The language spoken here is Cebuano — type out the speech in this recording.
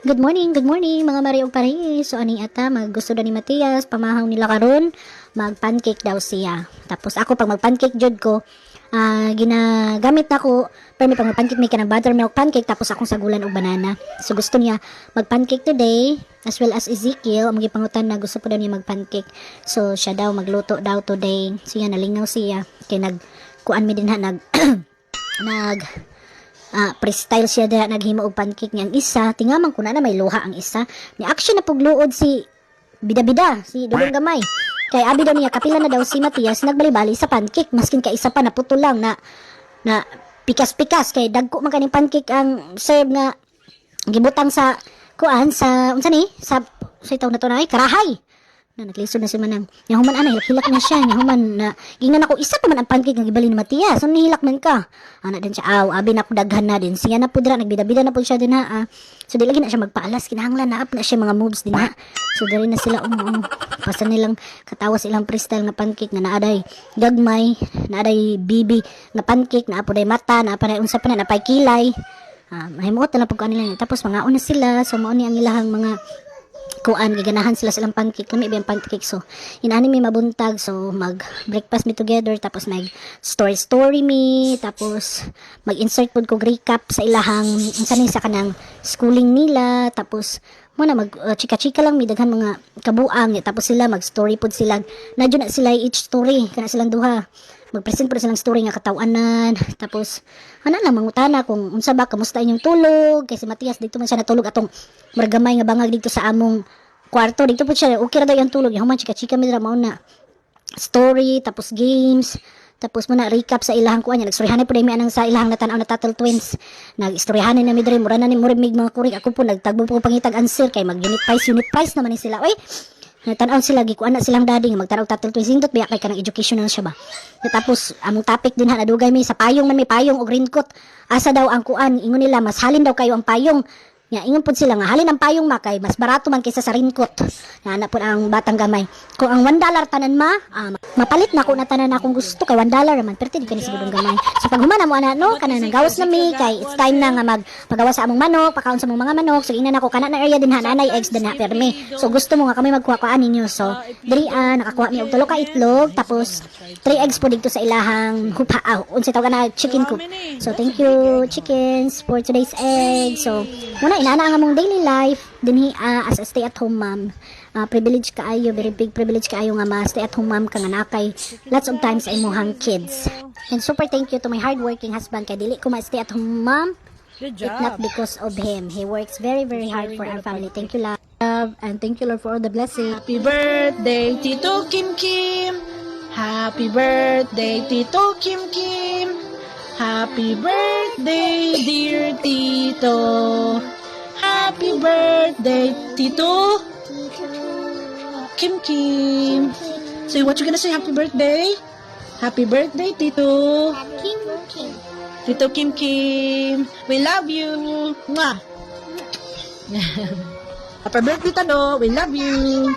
Good morning, mga mare ug pare. So ani ata maggusto daw ni Matias, pamahaw nila karon, mag-pancake daw siya. Tapos ako, pag mag-pancake jud ko, ginagamit nako pero may pag mag-pancake may kanang buttermilk pancake, tapos akong sagulan og banana. So gusto niya mag-pancake today as well as Ezekiel, ang gipangutan na gusto po daw niya mag-pancake. So siya daw magluto daw today. So yan, nalingaw siya kay nag kuan mi din ha, nag nag freestyle siya diha, naghimo og pancake niya. Ang isa, tingaman ko na na may luha ang isa. Ni action na pugluod si bida-bida, si Dudong Gamay. Kay abi daw niya kapila na daw si Matias nagbalibali sa pancake, maskin ka isa pa naputo lang na na pikas-pikas kay dagko man kaning pancake ang serve nga gibutang sa kuan, sa unsa ni sa itaw na to na ay karahay na naglisod na si Manang. Nya human ana, hilak-hilak na siya. Nya human na gingnan ako, isa pa man ang pancake nga gibali ni Matias. So nihilak man ka. Ana din siya, aw, abi na ako daghan na din. Siya na po dira, nagbida-bida na po siya din ha. So di lagi na siya magpaalas, kinahanglan na up na siya mga moves din ha. So diri na sila Basta nilang katawa sa ilang freestyle nga pancake nga naaday gagmay, naaday bibi nga pancake, naa po day mata, naa pa day unsa pa na, napay kilay. Mahimuot na lang pagkuan nila. Tapos mga na sila, so mao ni ang ilahang mga kuan, giganahan sila sa ilang pancake. Lami ba ang pancake? So inani mi mabuntag, so mag breakfast mi together, tapos mag story story mi, tapos mag insert pod ko recap sa ilahang unsa ni sa kanang schooling nila. Tapos mo na mag chika-chika lang mi, daghan mga kabuang. Tapos sila mag story pod sila na na sila each story kana silang duha, magpresent po silang story nga katawanan. Tapos ana lang, mangutana kung unsa ba, kamusta inyong tulog, kay si Matias dito man siya natulog atong murag gamay nga bangag dito sa among kwarto. Dito po siya, okay ra daw yung tulog. Human chika-chika mi dira, mao na story, tapos games. Tapos mo na recap sa ilahang kuan niya. Nagstoryahanay po mi anang sa ilahang natanaw na Tuttle Twins. Nagstoryahanay na mi diri, mura na ni mura mig mga kurik. Ako po nagtagbo po ko pangitag answer kay mag unit price naman ni sila. Oy, natanaw sila, gikuan na silang daddy nga magtanaw Tuttle Twins. Hindot biya kay kanang educational siya ba. Tapos among topic din ha, nadugay mi sa payong man, may payong og raincoat. Asa daw ang kuan, ingon nila mas halin daw kayo ang payong. Nga ingon pud sila nga halin ang payong ma kay mas barato man kaysa sa raincoat. Nga na pud ang batang gamay. Kung ang $1 tanan ma, mapalit na ko na tanan akong gusto kay $1 man, pero di kani siguro gamay. So pag human mo ana no, kanang nanggawas na mi kay it's time na nga mag pagawas sa among manok, pakaon sa among mga manok. So ingnan ako kana na area din ha, nanay eggs din ha perme. So gusto mo nga kami magkuha kuan ninyo. So diri nakakuha mi og tulo ka itlog, tapos 3 eggs po dito sa ilahang hupa, unsa tawag na, chicken coop. So thank you, chickens, for today's egg. So muna inana ang among daily life dinhi as a stay at home mom. Privilege kaayo, very big privilege kaayo nga ma stay at home mom ka nga naa kay lots of time sa imong kids. And super thank you to my hardworking husband kay dili ko ma stay at home mom Good if not job. Because of him. He works very, very hard for our family. Thank you, love. And thank you, Lord, for all the blessings. Happy birthday, Tito Kim Kim. Happy birthday, Tito Kim Kim. Happy birthday, dear Tito. Happy birthday, Tito Kim Kim. Say what you gonna say? Happy birthday. Happy birthday, Tito. Kim Kim. Tito Kim Kim. We love you. Mwah. Happy birthday, Tano. We love you.